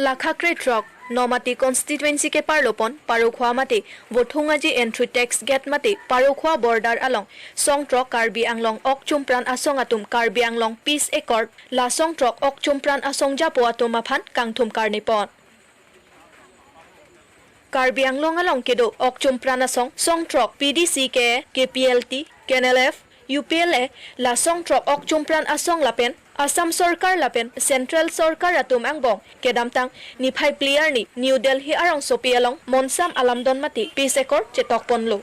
Lakhakre truck Namati constituency ke parlopon Parukhua mati Bothungaji entry tax gate mati Parukhua border along song truck Karbi Anglong ok chumpran asong atum Karbi Anglong peace accord la song truck ok chumpran asong japo atum aphan kangthum karnipon Karbi Anglong along kedo ok chumpran asong song truck PDC ke KPLT KNLF UPLA la song truck ok chumpran asong lapen Assam Sarkar lapen Central Sarkar atum angbong kedamtang niphai player ni New Delhi arong sopi along monsam alamdon mati peace accord chetok ponlo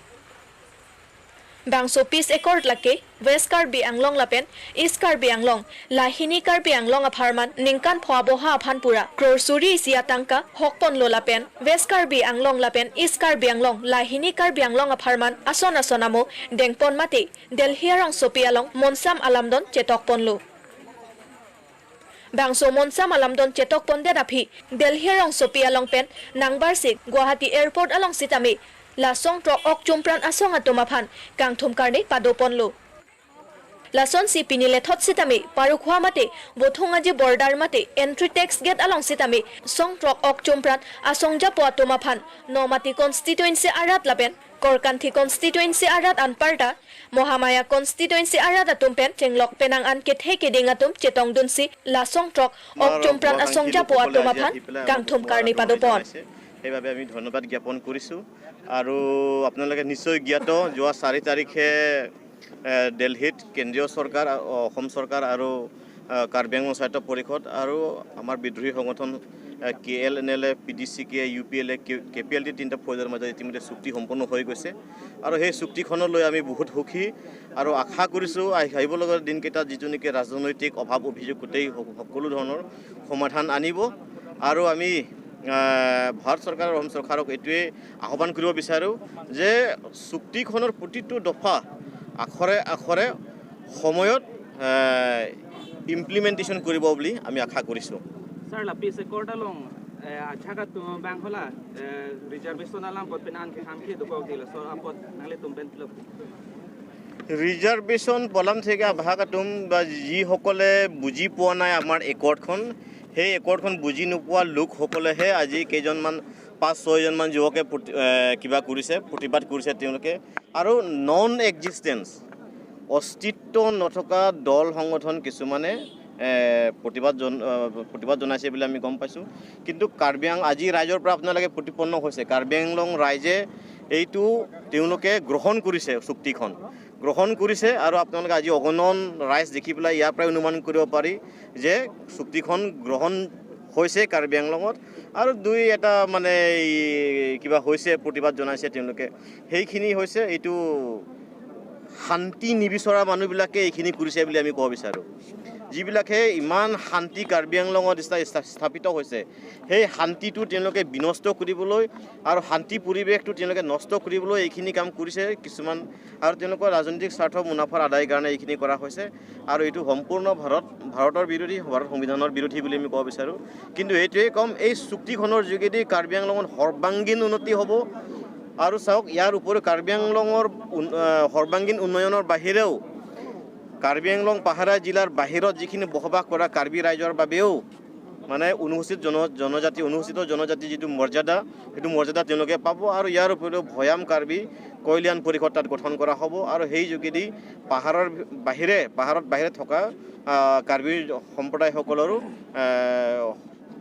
bangso peace accord lake West Karbi Anglong lapen East Karbi Anglong Lahini Karbi Anglong apharman ningkan phoaboha aphanpura crore isia tangka hokpon lo lapen West Karbi Anglong lapen East Karbi Anglong Lahini Karbi Anglong apharman ason asonamo dengpon mati Delhi arong sopi along monsam alamdon chetok ponlo bangso monsam alamdon chetok ponde dapi Delhi arong sopi along pen nangbar sik Guwahati airport along sitami lasong trok ok chumpran asong atumaphan kangthum karne padoponlo lason si pinile thot sitami Parukhua mate Bothungaji border mate entry tax gate along sitami song trok ok chumpran asong japo atumaphan Namati constituency arat lapen Korkanthi constituency arat anparta Mahamaya constituency arat atumpen chenglok penang an kethe keding atum chetong dunsi lasong trok ok chumpran asong japo atumaphan kangthum karne padopon সেইবাবে আমি ধন্যবাদ জ্ঞাপন কৰিছোঁ। আৰু আপোনালোকে নিশ্চয় জ্ঞাত, যোৱা 4 তাৰিখে দিল্লীত কেন্দ্ৰীয় চৰকাৰ, অসম চৰকাৰ আৰু কাৰ্বি আংলং স্বায়ত্ত পৰিষদ আৰু আমাৰ বিদ্ৰোহী সংগঠন K L N L A, P D C K, U P L A, K P L T তিনিটা ফৌজৰ মাজত ইতিমধ্যে চুক্তি সম্পন্ন হৈ গৈছে। আৰু সেই চুক্তিখনলৈ আমি বহুত সুখী আৰু আশা কৰিছোঁ আহিবলগা দিনকেইটাত যিটো নেকি ৰাজনৈতিক অভাৱ অভিযোগ গোটেই সকলো ধৰণৰ সমাধান আনিব। আৰু আমি ভাৰত চৰকাৰ আৰু অসম চৰকাৰক এইটোৱে আহ্বান কৰিব বিচাৰোঁ যে চুক্তিখনৰ প্ৰতিটো দফা আখৰে আখৰে সময়ত ইমপ্লিমেণ্টেশ্যন কৰিব বুলি আমি আশা কৰিছোঁ। Sir, la peace accord along achaga tu bang hola reservation alam pot penan ke hamki dukok dila so apot nale tumpen tlop reservation পলাম থেকে ভাগাতুম বা যিসকলে বুজি পোৱা নাই আমাৰ একৰ্ডখন, সেই একৰ্ডখন বুজি নোপোৱা লোকসকলেহে আজি কেইজনমান 5-6জনমান যুৱকে কিবা কৰিছে, প্ৰতিবাদ কৰিছে তেওঁলোকে। আৰু নন এক্সিষ্টেঞ্চ, অস্তিত্ব নথকা দল সংগঠন কিছুমানে প্ৰতিবাদ জনাইছে বুলি আমি গম পাইছোঁ। কিন্তু কাৰ্বি আং আজি ৰাইজৰ পৰা আপোনালোকে প্ৰতিপন্ন হৈছে, কাৰ্বি আংলং ৰাইজে এইটো তেওঁলোকে গ্ৰহণ কৰিছে, চুক্তিখন গ্ৰহণ কৰিছে। আৰু আপোনালোকে আজি অগণন ৰাইজ দেখি পেলাই ইয়াৰ পৰাই অনুমান কৰিব পাৰি যে চুক্তিখন গ্ৰহণ হৈছে কাৰ্বি আংলঙত। আৰু দুই এটা মানে কিবা হৈছে, প্ৰতিবাদ জনাইছে তেওঁলোকে, সেইখিনি হৈছে এইটো শান্তি নিবিচৰা মানুহবিলাকে এইখিনি কৰিছে বুলি আমি ক'ব বিচাৰোঁ। যিবিলাকে ইমান শান্তি কাৰ্বি আংলঙত স্থাপিত হৈছে, সেই শান্তিটো তেওঁলোকে বিনষ্ট কৰিবলৈ আৰু শান্তি পৰিৱেশটো তেওঁলোকে নষ্ট কৰিবলৈ এইখিনি কাম কৰিছে কিছুমান। আৰু তেওঁলোকৰ ৰাজনৈতিক স্বাৰ্থ মুনাফাৰ আদায়ৰ কাৰণে এইখিনি কৰা হৈছে। আৰু এইটো সম্পূৰ্ণ ভাৰতৰ বিৰোধী, ভাৰত সংবিধানৰ বিৰোধী বুলি আমি ক'ব বিচাৰোঁ। কিন্তু এইটোৱেই ক'ম, এই চুক্তিখনৰ যোগেদি কাৰ্বি আংলঙত সৰ্বাংগীন উন্নতি হ'ব। আৰু চাওক, ইয়াৰ উপৰিও কাৰ্বি আংলঙৰ সৰ্বাংগীন উন্নয়নৰ বাহিৰেও কাৰ্বি আংলং পাহাৰীয়া জিলাৰ বাহিৰত যিখিনি বসবাস কৰা কাৰ্বি ৰাইজৰ বাবেও মানে অনুসূচিত জনজাতি, অনুসূচিত জনজাতি যিটো মৰ্যাদা, সেইটো মৰ্যাদা তেওঁলোকে পাব। আৰু ইয়াৰ উপৰিও ভৈয়াম কাৰ্বি কল্যাণ পৰিষদ তাত গঠন কৰা হ'ব। আৰু সেই যোগেদি পাহাৰৰ বাহিৰে, পাহাৰত বাহিৰে থকা কাৰ্বি সম্প্ৰদায়সকলৰো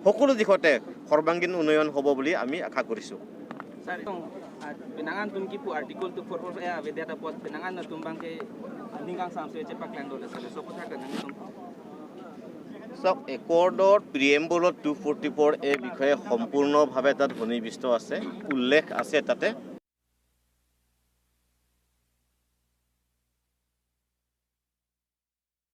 সকলো দিশতে সৰ্বাংগীন উন্নয়ন হ'ব বুলি আমি আশা কৰিছোঁ। Pinangan tum kipu article tu for for ya vedata pot pinangan na tumbang ke ningang samse chepak landole sale so kotha kan tum চাওক, একৰ্ডৰ প্ৰিএম্বলত 244 এ বিষয়ে সম্পূৰ্ণভাৱে তাত সন্নিৱিষ্ট আছে, উল্লেখ আছে তাতে।